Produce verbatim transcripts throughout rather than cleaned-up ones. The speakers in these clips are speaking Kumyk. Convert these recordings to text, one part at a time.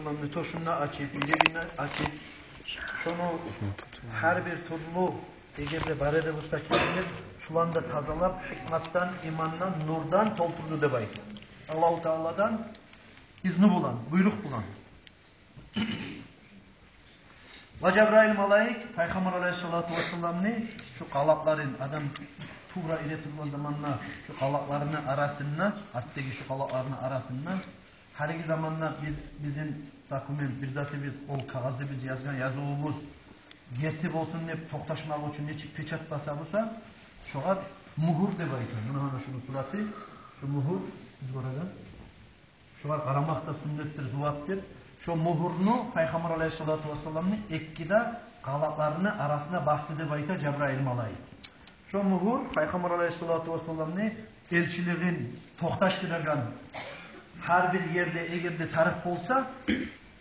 Аллагьны тёшюн де ачып, юрегин де ачып, шону гьар бир тюрлю, эгер де бар эди буса кирпик, шуланы да тазалап, гьикматдан, имандан, нурдан толтурду деп айта. Аллагьу Тааладан изну булан, буйрукъ булан. Ва Жабраил малайик Пайхаммар алайгьиссалату вассаламны шу къалакъларын, адам тувра эретургъан заманда шу къалакъларыны арасында, артдагъы шу къалакъларыны арасында, гьалиги заманда бир бизин документ, бир затыбыз, ол кагъазда биз язгъан язывубуз герти болсун деп токъташмакъ учун нечик печать баса буса, шогъар мугьур деп айта. Муна гьана шуну сураты, шу мугьур, биз барагъан. Шогъар къарамакъ да сюннетдир, зувап деп. Шо мугьурну Пайхаммар алайгьиссалату вассаламны эки де къалакъларыны арасына басды деп айта Жабраил малайик. Шо мугьур Пайхаммар алайгьиссалату вассаламны элчилигин токъташдырагъан, гьар бир ерде эгер де тарыкъ болса,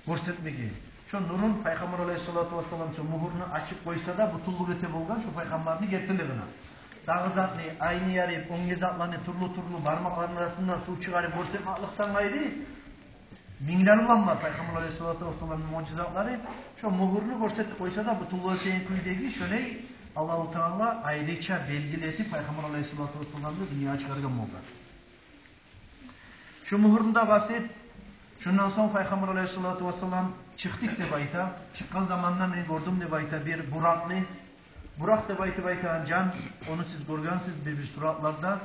гёрсетмеге. Шо нурун Пайхаммар алайгьиссалату вассалам шо мугьурну ачып къойса да, бютюнлюк эте болгъан шо Пайхаммарны гертилигине. Дагъы затны, айны ярып, оьнге затланы, тюрлю-тюрлю бармакъларыны арасындан сув чыгъарып гёрсетмекликден къайры, минглер булан бар Пайхаммар алайгьиссалату вассаламны муъжизатлары. Шо мугьурну гёрсетип къойса да, бютюнлюк этеген кюйдеги, шолай Аллагьу Таала айрыча белгили этип Пайхаммар алайгьиссалату вассаламны дюньягъа чыгъаргъан болгъан. Шо мугьурну да басып, шондан сонг Пайхаммар алайгьиссалату вассалам чыкъдыкъ деп айта. Чыкъгъан заманда мен гёрдюм деп айта бир буракъны. Буракъ деп айтып айтагъан жан, ону сиз гёргенсиз бир-бир суратларда.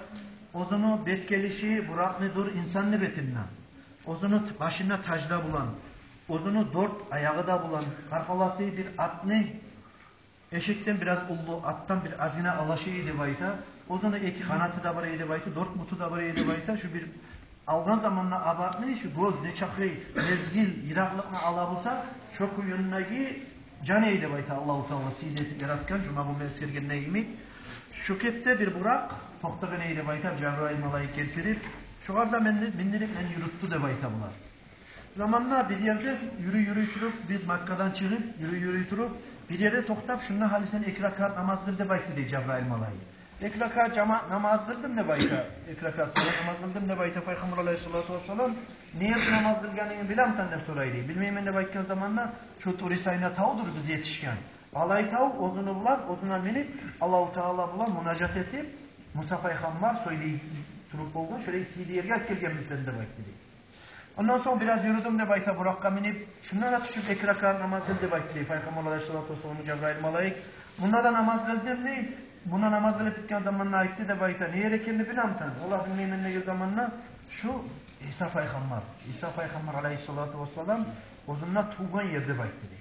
Оьзюню бет гелиши буракъны дюр инсанны бетинден. Оьзюню т-, башында таж да булан, оьзюню дёрт аягъы да булан, къаркъарасы бир атны эшекден бираз уллу, атдан бир азгъына алаша эди деп айта. Оьзюню эки къанаты да бар эди деп айта, дёрт буту да бар эди деп айта. Шу бир алгъан заманда абатны, шу гёз нечакъы мезгил йыракълыкъны ала буса, шо кюйдеги жан эди деп айта. Аллагьу Таала сыйлы этип яратгъан, жума гюн эсгергенде йимик. Шо кепде бир буракъ токътагъан эди деп айта, Жабраил малайик гелтирип. Шогъар да мен миндирип, мен юрютдю деп айта булар. Заманда бир ерде юрюй-юрюй туруп, биз Маккадан чыгъып, юрюй-юрюй туруп, бир ерде токътап, шунда гьали сен эки ракаат намаз къыл деп айтды дей Жабраил малайик. Эки ракаат жамаат намаз къылдым деп айта. Эки ракаат суннат намаз къылдым деп айта Пайхаммар алайгьиссалату вассалам. Не ерде намаз къылгъанынгны билемисен деп сорай дей. Билмеймен деп айтгъан заманда, шу Тури Сайна тавдур биз етишген. Алай тав, оьзюню булан, оьзюне минип, Аллагьу Таала булан мунажат этип, Муса пайхаммар сёйлей туруп болгъан, шолай сыйлы ерге алып гелгенмисен деп айтды дей. Ондан сонг бираз юрюдюм деп айта, буракъгъа минип, шунда да тюшюп эки ракаат намаз къыл деп айтды дей Пайхаммар алайгьиссалату вассаламгъа Жабраил малайик. Мунда да намаз къылдым дей, мунда намаз къылып битген заманда айтды деп айта. Не ер экенни билемисен? Валлагь, билмеймен деген заманда, шу Иса пайхаммар, Иса пайхаммар алайгьиссалату вассалам оьзюнде тувгъан ер деп айтды дей.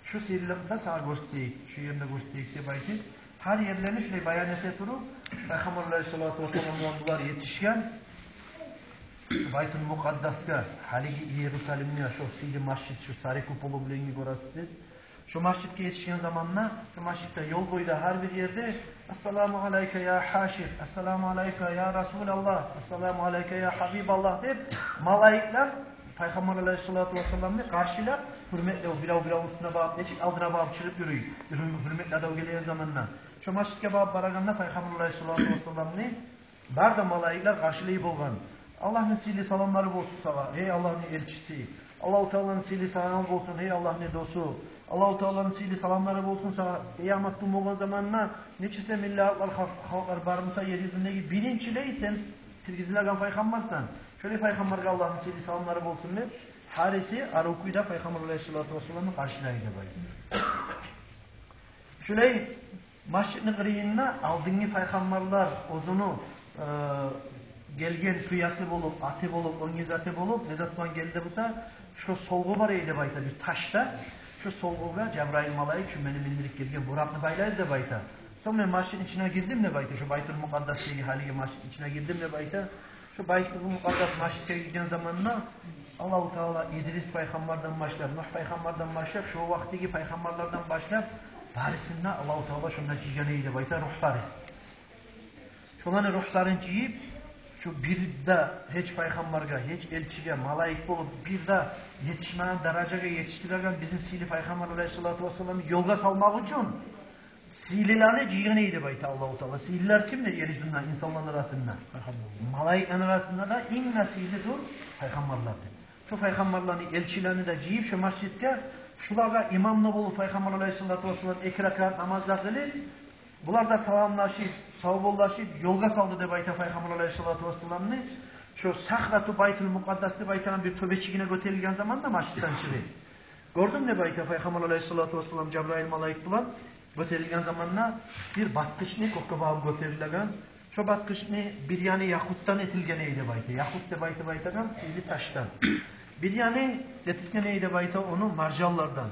Шу сыйлылыкъны сагъа гёрсетейик, шу ерни гёрсетейик деп айтып, гьар ерлени шулай баян эте туруп, Пайхаммар алайгьиссалату вассалам булан булар етишген Байтул Мукъаддасгъа, гьалиги Иерусалимге, шо сыйлы межит, шо сари куполу булангъы гёресиз сиз. Шо межитге етишген заманда, шо межитде, ёл бойда, гьар бир ерде: «Ассаламу алайка я гьашир, ассаламу алайка я Расулаллагь, ассаламу алайка я Гьабибаллагь», — деп, малайиклер Пайхаммар алайгьиссалату вассаламны къаршылап, гьюрметлев, бирев-биревню уьстюне багъып, нечик алдына багъып чыгъып юрюй, гьюрметледив гелеген заманда. Шо межитге багъып барагъанда, Пайхаммар алайгьиссалату вассаламны бары да малайиклер къаршылай болгъан. «Аллагьны сыйлы саламлары болсун сагъа, гьей Аллагьны элчиси. Аллагьу Тааланы сыйлы саламы болсун, гьей Аллагьны досу. Аллагьу Тааланы сыйлы саламлары болсун сагъа. Къыямат гюн болгъан заманда нечесе миллиардлар халкъ-, халкълар бар буса ер юзюндеги, биринчилей сен тиргизилеген пайхаммарсан. Шолай пайхаммаргъа Аллагьны сыйлы саламлары болсун», — деп, гьариси арив кюйде Пайхаммар алайгьиссалату вассаламны къаршылай деп айта. Шулай межитни къырыйында алдынгъы пайхаммарлар оьзюню, э, гелген кюясы болуп, аты болуп, оьнге заты болуп, не зат булан гелди буса, шо солгъу бар эди деп айта, бир ташда. Шо солгъугъа Жабраил малайик шо мени миндирип гелген буракъны байлады деп айта. Сонг мен межитни ичине гирдим деп айта, шо Байтул Мукъаддасдагъы гьалиги межитни ичине гирдим деп айта. Шо Байтул Мукъаддас межитге гирген заманда Аллагьу Таала Идрис пайхаммардан башлап, Нугь пайхаммардан башлап, шо вакътидеги пайхаммарлардан башлап, барысын да Аллагьу Таала шонда жыйгъан эди деп айта рухларын. Шоланы рухларын жыйып, шо бир де гьеч пайхаммаргъа, гьеч элчиге, малайик болуп, бир де етишмеген даражагъа етишдиреген бизин сыйлы Пайхаммар алайгьиссалату вассаламны ёлгъа салмакъ учун сыйлыланы жыйгъан эди деп айта Аллагьу Таала. Сыйлылар кимдир ер юзюнде инсанланы арасында? Пайхаммарлар. Малайикланы арасында да инг де сыйлы дюр пайхаммарлар деп. Шо пайхаммарланы, элчилени де жыйып шо межитге, шолагъа имам да болуп, пайхаммар алайгьиссалату вассалам эки ракаат намаз да къылып, булар да саламлашып, савболлашып, ёлгъа салды деп айта пайхаммар алайгьиссалату вассаламны. Шо Сахрату Байтул Мукъаддас деп айтагъан бир тёбечигине гётерилген заманда, межитден чыгъып, гёрдюм деп айта пайхаммар алайгьиссалату вассалам, Жабраил малайик булан гётерилген заманда, бир басгъычны кёкге багъып гётерилеген. Шо басгъычны бир яны якъутдан этилген эди деп айта. Якъут деп айтып айтагъан сыйлы ташдан. Бир яны этилген эди деп айта ону маржанлардан.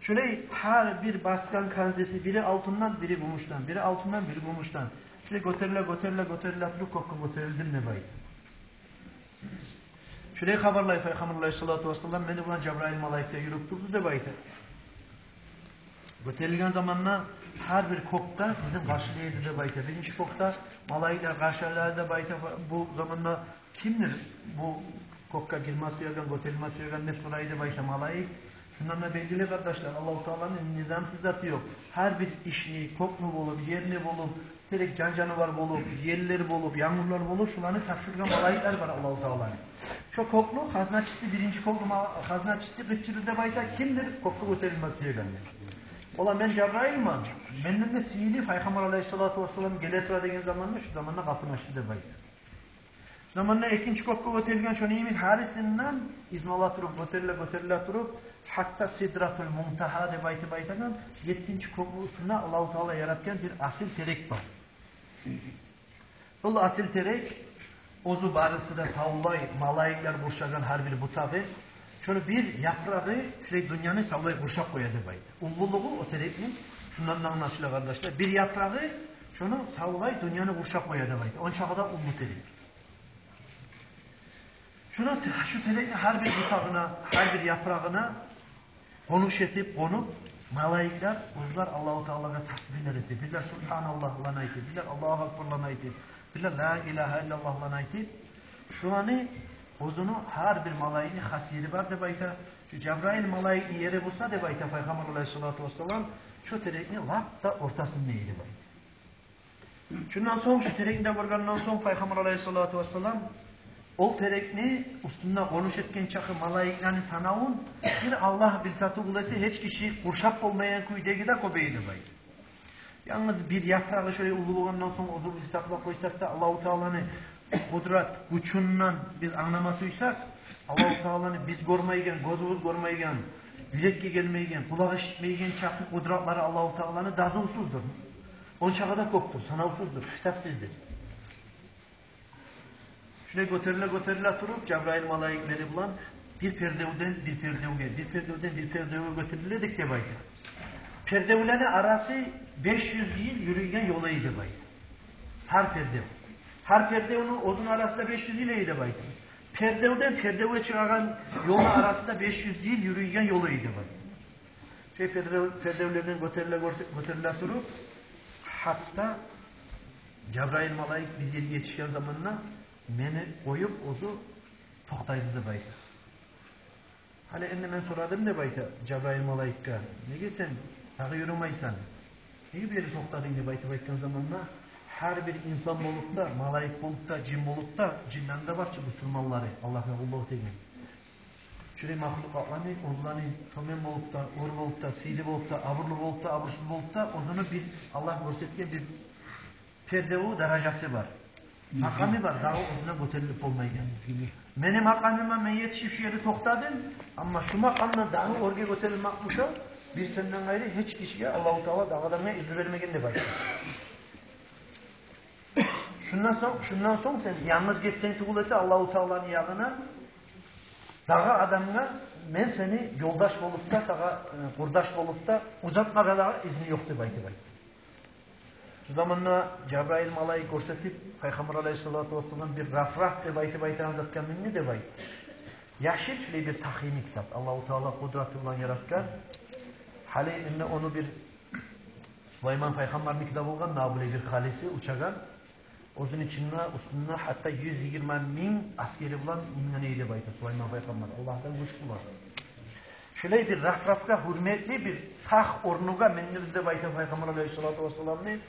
Шолай гьар бир басгъан канзеси бири алтындан, бири гюмюшден, бири алтындан, бири гюмюшден. Шолай гётериле, гётериле, гётериле туруп, кёкге гётерилдим деп айта. Шолай хабарлай пайхаммар алайгьиссалату вассалам, мени булан Жабраил малайик де юрюп турду деп айта. Гётерилген заманда гьар бир кёкде бизин къаршылай эди деп айта. Биринчи кёкде малайиклер къаршылай эди деп айта. Бу заманда кимдир бу кёкге гирме сюеген, гётерилме сюеген деп сорай деп айта малайик. Шундан да белгили, къардашлар, Аллагьу Тааланы низамсыз заты ёкъ. Гьар бир ишни, кёкню болуп, ерни болуп, терек, жан-жанывар болуп, еллер болуп, янгурлар болуп, шуланы тапшургъан малайиклер бар Аллагьу Тааланы. Шо кёкню хазначысы, биринчи кёкню ма-, хазначысы къычырды деп айта, кимдир кёкге гётерилме сюеген деп. Ола, мен Жабраилман, менден де сыйлы пайхаммар алайгьиссалату вассалам геле тура деген заманда, шу заманда къапуну ачды деп айта. Шу заманда экинчи кёкге гётерилген, шону йимик гьарисинден изну ала туруп, гётериле, гётериле туруп, гьатта Сидратул Мунтагьа деп айтып айтагъан еттинчи кёкню уьстюнде Аллагьу Таала яратгъан бир асил терек бар. Шол асил терек, оьзю барысы да савлай малайиклер къуршагъан гьар бир бутагъы, шону бир япырагъы шулай дюньяны савлай къуршап къоя деп айта. Уллулугъу о терекни шундан да англашыла, къардашлар. Бир япырагъы шону савлай дюньяны къуршап къоя деп айта. Ончакъы да уллу терек. Шуну, шу терекни гьар бир бутагъына, гьар бир япырагъына къонуш этип, къонуп, малайиклер оьзлер Аллагьу Таалагъа тасбигьлер этип, бирлер «Субгьаналлагь»ланы айтып, бирлер «Аллагьу Акбар»ланы айтып, бирлер «Ла илагьа иллаллагь»ланы айтып, шуланы оьзюню гьар бир малайикни хас ери бар деп айта. Шу Жабраил малайикни ери буса деп айта Пайхаммар алайгьиссалату вассалам, шу терекни лап да ортасында эди деп айта. Шундан сонг, шу терекни де гёргенден сонг, Пайхаммар алайгьиссалату вассалам ол терекни уьстюнде къонуш этген чакъы малайиклени санавун бир Аллагь билсе тюгюл эсе, гьеч гиши къуршап болмайгъан кюйдеги де кёп эди деп айта. Янгыз бир япырагъы шолай уллу болгъандан сонг, оьзю бир сакълап къойсакъ да, Аллагьу Тааланы къудрат гючюнден биз англама сюйсек, Аллагьу Тааланы биз гёрмейген, гёзюбюз гёрмейген, юрекге гелмейген, къулакъ эшитмейген чакъы къудратлары Аллагьу Тааланы дазусуздур. Ончакъы да кёпдюр, санавсуздур, гьисапсыздыр. Шулай гётериле, гётериле туруп, Жабраил малайик мени булан бир пердевден бир пердевге, бир пердевден бир пердевге гётериле эдик деп айта. Пердевлени арасы беш юз йыл юрюйген ёл эди деп айта. Гьар пердев. Гьар пердевню оьзюню арасы да беш юз йыл эди деп айта. Пердевден пердевге чыгъагъан ёлну арасы да беш юз йыл юрюйген ёл эди деп айта. Шей пердев-, пердевлерден гётериле, гёте-, гётериле туруп, гьатта Жабраил малайик бир ерге етишген заманда мени къоюп, оьзю токътайды деп айта. Гьали энди мен сорадым деп айта Жабраил малайикге: «Неге сен дагъы юрюмейсен? Неге бу ерде токътадынг?» — деп айтып айтгъан заманда, гьар бир инсан болуп да, малайик болуп да, жин болуп да, жинлени де бар чы бусурманлары, Аллагьгъа къуллукъ этеген. Шулай махлукъатланы, оьзлени тёбен болуп да, оьр болуп да, сыйлы болуп да, абурлу болуп да, абурсуз болуп да, оьзюню бир Аллагь гёрсетген бир пердеву даражасы бар. Макъамы бар, дагъы оьзюне гётерилип болмайгъан. Мени макъамыма мен етишип шу ерде токътадым, амма шу макъамдан дагъы оьрге гётерилмек буса, бир сенден къайры гьеч гишиге Аллагьу Таала дагъы адамгъа изну бермеген деп айта. Шундан сонг, шундан сонг сен янгыз гетсенг тюгюл эсе Аллагьу Тааланы ягъына, дагъы адамгъа мен сени ёлдаш болуп да, сагъа, э, къурдаш болуп да узатмагъа дагъы изну ёкъ деп айтып айта. Шу заманда Жабраил малайик гёрсетип, Пайхаммар алайгьиссалату вассалам бир рафраф деп айтып айтагъан затгъа минди деп айта. Яшыл шулай бир тахимик зат, Аллагьу Таала къудраты булан яратгъан. Гьали энди ону бир Сулайман пайхаммарныки де болгъан, набулей бир халиси учагъан. Оьзюню ичинде, уьстюнде гьатта юз йигирма минг асгери булан минген эди деп айта Сулайман пайхаммар, Аллагьдан гюч булан. Шулай бир рафрафгъа, гьюрметли бир тах орнугъа миндирди деп айта Пайхаммар алайгьиссалату вассаламны.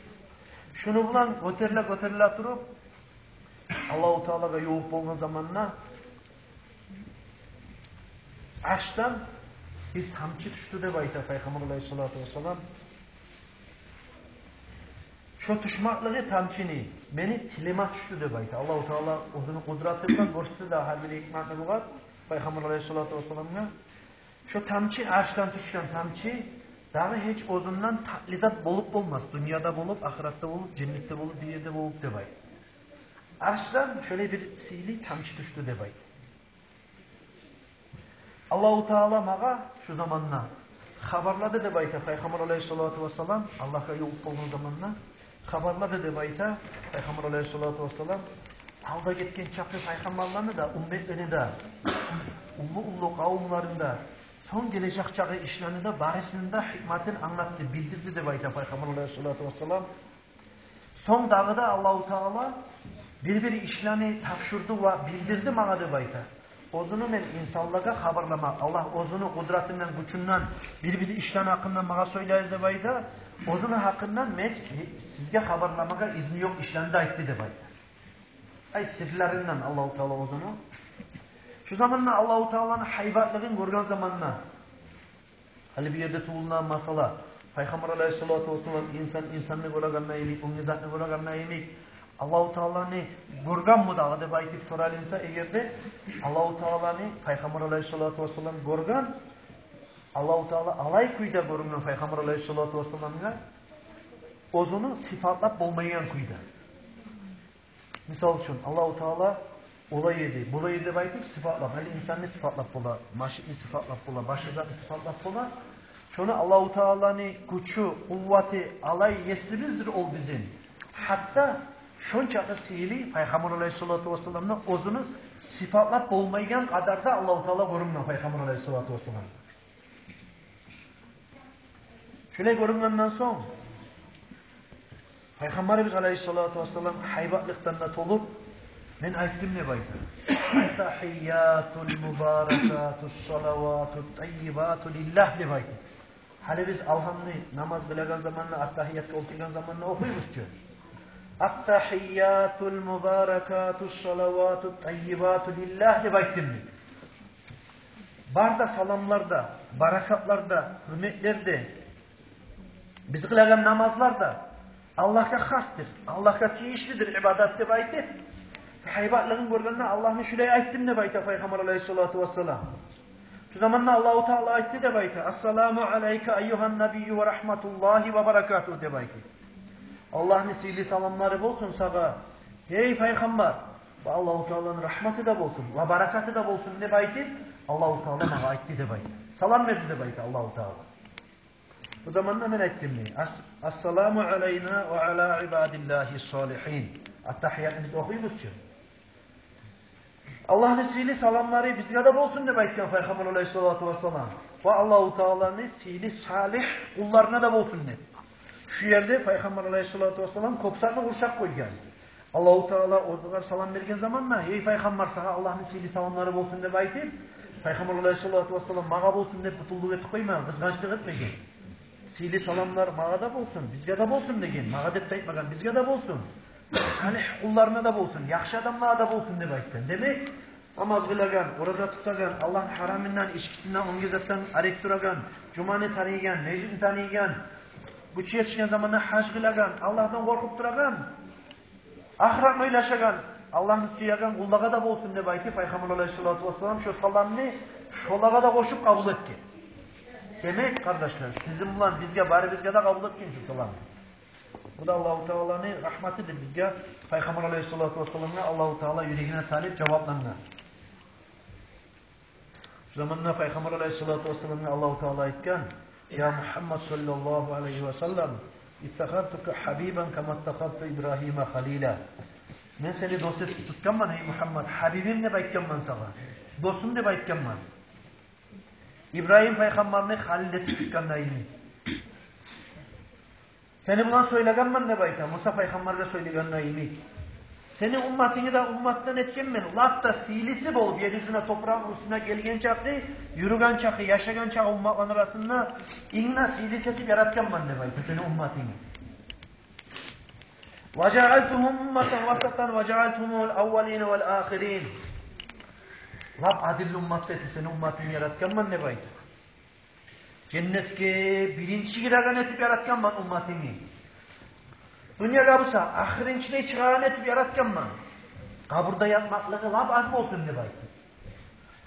Шуну булан гётериле, гётериле туруп, Аллагьу Таалагъа ювукъ болгъан заманда, Аршдан бир тамчы тюшдю деп айта Пайхаммар алайгьиссалату вассалам. Шо тюшмеклиги тамчыны мени тилиме тюшдю деп айта. Аллагьу Таала оьзюню къудраты булан гёрсетди де гьар бир гьикматны бугъар, Пайхаммар алайгьиссалату вассаламгъа. Шо тамчы, аршдан тюшген тамчы, дагъы гьеч оьзюнден татли зат болуп болмас. Дюньяда болуп, ахыратда болуп, женнетде болуп, бир ерде болуп деп айта. Аршдан шолай бир сыйлы тамчы тюшдю деп айта. Аллагьу Таала магъа шу заманда хабарлады деп айта Пайхаммар алайгьиссалату вассалам, Аллагьгъа ёлукъ болгъан заманда хабарлады деп айта Пайхаммар алайгьиссалату вассалам. Алда гетген чакъы пайхаммарланы да, умметлени де, уллу-уллу къавумланы да, сонг гележек чакъы ишлени де, барысыны да гьикматын англатды, билдирди деп айта Пайхаммар алайгьиссалату вассалам. Сонг дагъы да Аллагьу Таала бир-бир ишлени тапшурду ва билдирди магъа деп айта. Оьзюню мен инсанлагъа хабарламакъ, Аллагь оьзюню къудратындан, гючюнден бир-бир ишлени гьакъындан магъа сёйледи деп айта. Оьзюню гьакъындан мен сизге хабарламагъа изни ёкъ ишлени де айтды деп айта. Ай, сирлеринден Аллагьу Таала оьзюню. Шу заманда Аллагьу Тааланы гьайбатлыгъын гёрген заманда, гьали бу ерде тувулгъан масъала, Пайхаммар алайгьиссалату вассалам инсан инсанны гёрегенде йимик, оьнге затны гёрегенде йимик, Аллагьу Тааланы гёргенми дагъы деп айтып соралынса эгер де, Аллагьу Тааланы Пайхаммар алайгьиссалату вассалам гёрген. Аллагьу Таала алай кюйде гёрюнген Пайхаммар алайгьиссалату вассаламгъа, оьзюню сыпатлап болмайгъан кюйде. Мисал учун, Аллагьу Таала олай эди, булай эди деп айтып сыпатлап, гьали инсанны сыпатлап бола, машинни сыпатлап бола, башгъа затны сыпатлап бола. Шону Аллагьу Тааланы гючю, къувваты алай, есибиздир ол бизин. Гьатта шончакъы сыйлы Пайхаммар алайгьиссалату вассаламны оьзюню сыпатлап болмайгъан къадарда Аллагьу Таала гёрюнген Пайхаммар алайгьиссалату вассалам. Шулай гёрюнгенден сонг, Пайхаммарыбыз алайгьиссалату вассалам гьайбатлыкъдан да толуп, мен айтдым деп айта. Аттагьиятул мубаракатус салаватут таййибату лиллагь деп айтды. Гьали биз алгьамны намаз къылагъан заманда, аттагьиятгъа олтургъан заманда охуйбуз чу. Аттагьиятул мубаракатус салаватут таййибату лиллагь деп айтдым мен. Бар да саламлар да, баракатлар да, гьюрметлер де, биз къылагъан намазлар да Аллагьгъа хасдыр, Аллагьгъа тийишлидир ибадат деп айтып, гьайбатлыгъын гёргенде Аллагьны шулай айтдым деп айта Пайхаммар алайгьиссалату вассалам. Шу заманда Аллагьу Таала айтды деп айта: «Ассаламу алайка айюгьан набийю ва рагьматуллагьи ва баракатугь», — деп айтды. Аллагьны сыйлы саламлары болсун сагъа, гьей Пайхаммар, ва Аллагьу Тааланы рагьматы да болсун, ва баракаты да болсун деп айтып, Аллагьу Таала магъа айтды деп айта. Салам берди деп айта Аллагьу Таала. Бу заманда мен айтдым дей: «Ас-, ассаламу алайна ва ала ибадиллагьи салигьин». Аттагьиятны биз охуйбуз чу. Аллагьны сыйлы саламлары бизге де болсун деп айтгъан Пайхаммар алайгьиссалату вассалам. Ва Аллагьу Тааланы сыйлы салигь къулларына да болсун деп. Шу ерде Пайхаммар алайгьиссалату вассалам кёп затны къуршап къойгъан. Аллагьу Таала оьзюгер салам берген заманда: «Гьей Пайхаммар, сагъа Аллагьны сыйлы саламлары болсун», — деп айтып, Пайхаммар алайгьиссалату вассалам магъа болсун деп бютюнлюк этип къоймагъан, къызгъанчлыкъ этмеген. «Сыйлы саламлар магъа да болсун, бизге де болсун», — деген. «Магъа» деп де айтмагъан, «бизге де болсун. Салигь къулларына да болсун, яхшы адамлагъа да болсун», — деп айтгъан. Демек, намаз къылагъан, ораза тутагъан, Аллагьны гьарамындан, ичкисинден, оьнге затдан арек турагъан, жуманы таныйгъан, межитни таныйгъан, гючю етишген заманда гьаж къылагъан, Аллагьдан къоркъуп турагъан, ахыратны ойлашагъан, Аллагьны сюеген къуллагъа да болсун деп айтып, Пайхаммар алайгьиссалату вассалам шо саламны шолагъа да къошуп къабул этген. Демек, къардашлар, сизин булан бизге, барыбызгъа да къабул этген шо саламны. Бу да Аллагьу Тааланы рагьматыдыр бизге, Пайхаммар алайгьиссалату вассаламны Аллагьу Таала юрегине салып жаваплангъан. Шу заманда Пайхаммар алайгьиссалату вассаламгъа Аллагьу Таала айтгъан: «Я Мугьаммад саллаллагьу алайгьи ва саллам, иттахазтука гьабибан кама иттахазту Ибрагьима халила». Мен сени дос этип тутгъанман, гьей Мугьаммад, гьабибим деп айтгъанман сагъа. Досум деп айтгъанман. Ибрагьим пайхаммарны халил этип тутгъанда йимик. Сени булан сёйлегенмен деп айта, Муса пайхаммаргъа сёйлегенде йимик. Сени умматынгны да умматдан этгенмен, лап да сыйлысы болуп, ер юзюне, топуракъны уьстюне гелген чакъы, юрюген чакъы, яшагъан чакъы умматланы арасында инг де сыйлысы этип яратгъанман деп айта сени умматынгны. «Ва жаалтугьум умматан васатан ва жаалтугьумул аввалина вал ахирин». Лап адилли уммат этип сени умматынгны яратгъанман деп айта. Женнетге биринчи гиреген этип яратгъанман умматынгны. Дюньягъа буса ахырынчылай чыгъагъан этип яратгъанман. Къабурда ятмакълыгъы лап аз болсун деп айта.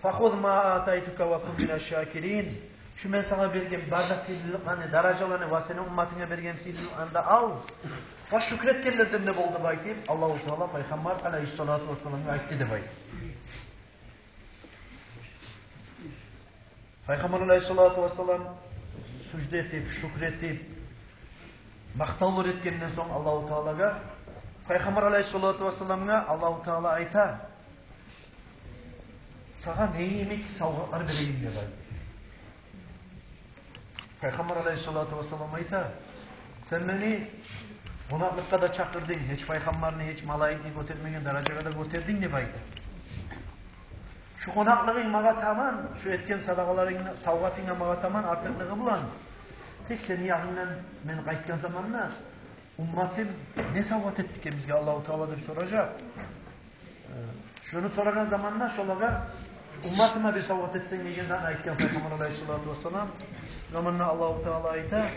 Фахуз ма атайтука ва кун мина шакирин. Шу мен сагъа берген бар да сыйлылыкъланы, даражаланы ва сени умматынга берген сыйлылыкъланы да ал. Ва шюкюр этгенлерден де бол деп айтып, Аллагьу Таала Пайхаммар алайгьиссалату вассаламгъа айтды деп айта. Пайхаммар алайгьиссалату вассалам сужда этип, шюкюр этип, макътавлар этгенден сонг Аллагьу Таалагъа, Пайхаммар алайгьиссалату вассаламгъа Аллагьу Таала айта: «Сагъа не йимик савгъатлар берейим?» — деп айта. Пайхаммар алайгьиссалату вассалам айта: «Сен мени къонакълыкъгъа да чакъырдынг, гьеч пайхаммарны, гьеч малайикни гётермеген даражагъа да гётердинг», — деп айта. «Шу къонакълыгъынг магъа таман, шу этген садагъаларынг, савгъатынг да магъа таман артыкълыгъы булан. Тек сени ягъынгдан мен къайтгъан заманда умматым не савгъат этди экен бизге Аллагьу Таала?» — деп соражакъ. Э, шуну сорагъан заманда шолагъа: «Умматыма бир савгъат этсенг», — деген затны айтгъан Пайхаммар алайгьиссалату вассалам. Заманда Аллагьу Таала айта,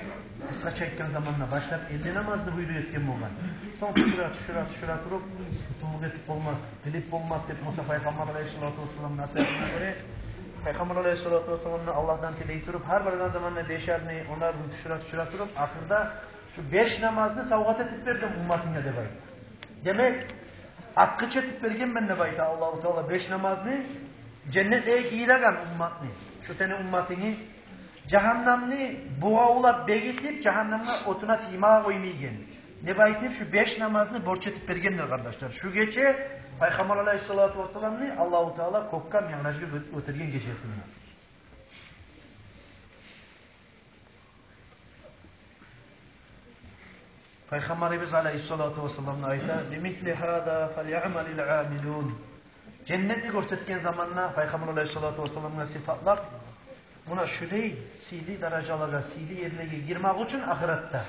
къысгъача айтгъан заманда, башлап элли намазны буйрукъ этген болгъан. Сонг тюшюре, тюшюре, тюшюре туруп, къутуллукъ этип болмас, къылып болмас деп Муса Пайхаммар алайгьиссалату вассалам насигьатына гёре, Пайхаммар алайгьиссалату вассалам да Аллагьдан тилей туруп, гьар баргъан заманда бешерни, онарны тюшюре, тюшюре туруп, ахырда: «Шу беш намазны савгъат этип бердим умматынга», — деп айта. «Демек, ачгъыч этип бергенмен, — деп айта, — Аллагьу Таала беш намазны женнетлеге гийиреген умматны, шу сени умматынгны, жагьаннемни бугъавлап бегитип, жагьаннемни отуна тиймеге къоймайгъан», — деп айтып, шу беш намазны борч этип бергендир, къардашлар. Шу гече Пайхаммар алайгьиссалату вассаламны Аллагьу Таала кёкге миъражгъа гё-, гётерген гечесинде. Пайхаммарыбыз алайгьиссалату вассалам да айта: «Бимисли гьаза фальяъмалил амилун». Женнетни гёрсетген заманда Пайхаммар алайгьиссалату вассаламгъа сыпатлап, муна шулай сыйлы даражалагъа, сыйлы ерлеге гирмек учун ахыратда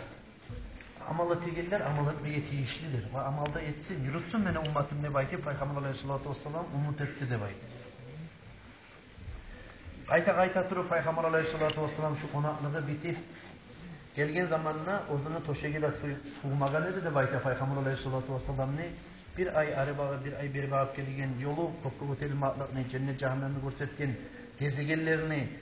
амал этегенлер амал этмеге тийишлидир. Ва амал да этсин, юрютсюн мени умматым деп айтып, Пайхаммар алайгьиссалату вассалам умут этди деп айта. Къайта-къайта туруп Пайхаммар алайгьиссалату вассалам шу къонакълыгъы битип гелген заманда оьзюню тёшеги де су-, сувмагъан эди деп айта Пайхаммар алайгьиссалату вассаламны. Бир ай ари багъып, бир ай бери багъып гелген ёлу, кёкге гётерилмекликни, женнет-жагьаннемни гёрсетген гезегенлерини,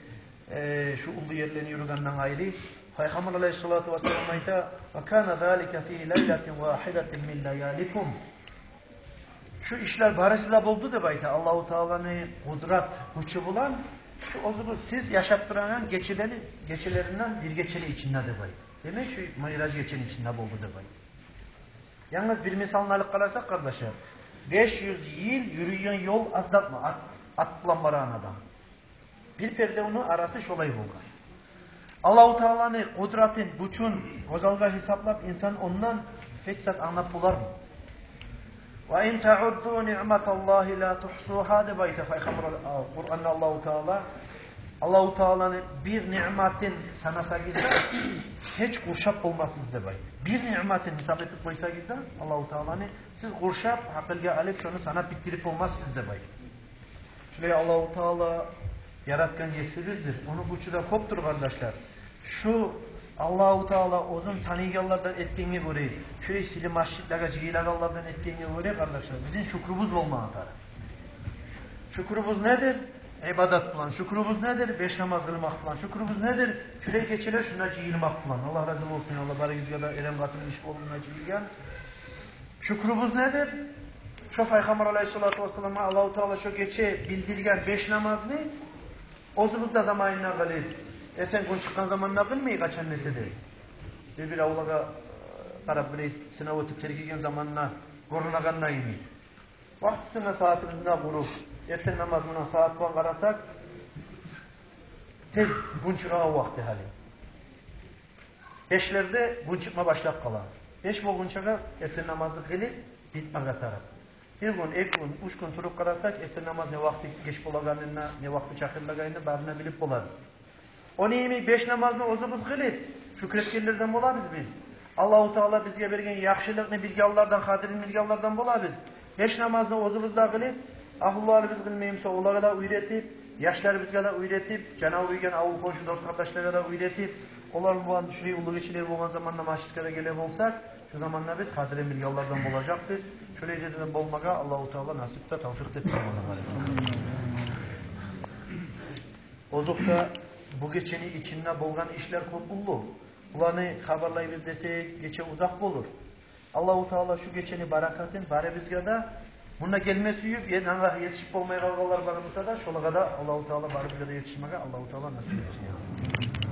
э, шу уллу ерлени юрюгенден къайры. Пайхаммар алайгьиссалату вассалам айта: «Ва кана залика фи лайлатин вагьидатин мин лаяликум». Шу ишлер барысы да болду деп айта Аллагьу Тааланы къудрат гючю булан, шу оьзюгюз сиз яшап турагъан гечелени, гечелеринден бир гечени ичинде деп айта. Демек, шу Миъраж гечени ичинде болду деп айта. Янгыз бир мисалны алып къарасакъ, къардашлар, беш юз йыл юрюйген ёл аз затмы ат, ат булан барагъан адам? Бир пердевню арасы шолай болгъан. Аллагьу Тааланы къудратын, гючюн гёз алгъа гьисаплап, инсан ондан гьеч зат англап болармы? «Ва ин таудду ниъматаллагьи ла тугьсугьа», — деп айта Пайхаммар, а, Къуранда Аллагьу Таала. Аллагьу Тааланы бир ниъматын санасагъыз да, гьеч къуршап болмассыз деп айта. Бир ниъматын гьисап этип къойсагъыз да, Аллагьу Тааланы, сиз къуршап, гьакъылгъа алып, шону санап битдирип болмассыз деп айта. Шулай Аллагьу Таала яратгъан Есибиздир. Ону гючю де кёпдюр, къардашлар. Шу Аллагьу Таала оьзюн таныйгъанлардан этгенге гёре, шулай сыйлы межитлеге жыйылагъанлардан этгенге гёре, къардашлар, бизин шюкюрюбюз болмагъа тарыкъ. Шюкюрюбюз недир? Ибадат булан. Шюкюрюбюз недир? Беш намаз къылмакъ булан. Шюкюрюбюз недир? Шулай гечелер шунда жыйылмакъ булан. Аллагь рази болсун, Аллагь барыгъызгъа да, эрен-къатын, иш болумда жыйылгъан. Шюкюрюбюз недир? Шо Пайхаммар алайгьиссалату вассаламгъа Аллагьу Таала шо гече билдирген беш намазны оьзюбюз де заманында къылып, эртен гюн чыкъгъан заманда къылмай, къачан эсе де, бир-бир авлагъа, э, къарап, билей, сынав этип тергеген заманда гёрюнегенде йимик. Вакътисине, сагьатыбызны къуруп, эртен намазына сагьат булан къарасакъ, тез гюн чыгъагъан вакъти гьали. Бешлерде гюн чыкъма башлап къала. Беш болгъунчагъа эртен намазны къылып битмеге тарыкъ. Бир гюн, эки гюн, уьч гюн туруп къарасакъ, эртен намаз не вакъти геч болагъанын, не вакъти чакъырылагъанын барына билип болабыз. Ону йимик беш намазны оьзюбюз къылып, шюкюр этгенлерден болабыз биз. Аллагьу Таала бизге берген яхшылыкъны билгенлерден, къадирин билгенлерден болабыз. Беш намазны оьзюбюз де къылып, Агьлюлерибиз билмеймсе, олагъа да уьйретип, яшларыбызгъа да уьйретип, жанаву уьйген авул-хоншу, дос-къардашлагъа да уьйретип, олар булан шулай уллу гечелер болгъан заманда межитге де геле болсакъ, шу заманда биз къадрин билгенлерден болажакъбыз. Шолай да болмагъа Аллагьу Таала насип де, тавфикъ де этсин, Аллагь. Озокъда, бу гечени ичинде болгъан ишлер кёп уллу. Буланы хабарлайбыз десек, гече узакъ болур. Аллагьу Таала шу гечени баракатын барыбызгъа да, мунда гелме сююп, е-, ангъа етишип болмай къалгъанлар бар буса да, шолагъа да Аллагьу Таала барыбызгъа да етишмеге Аллагьу Таала насип этсин, я Аллагь.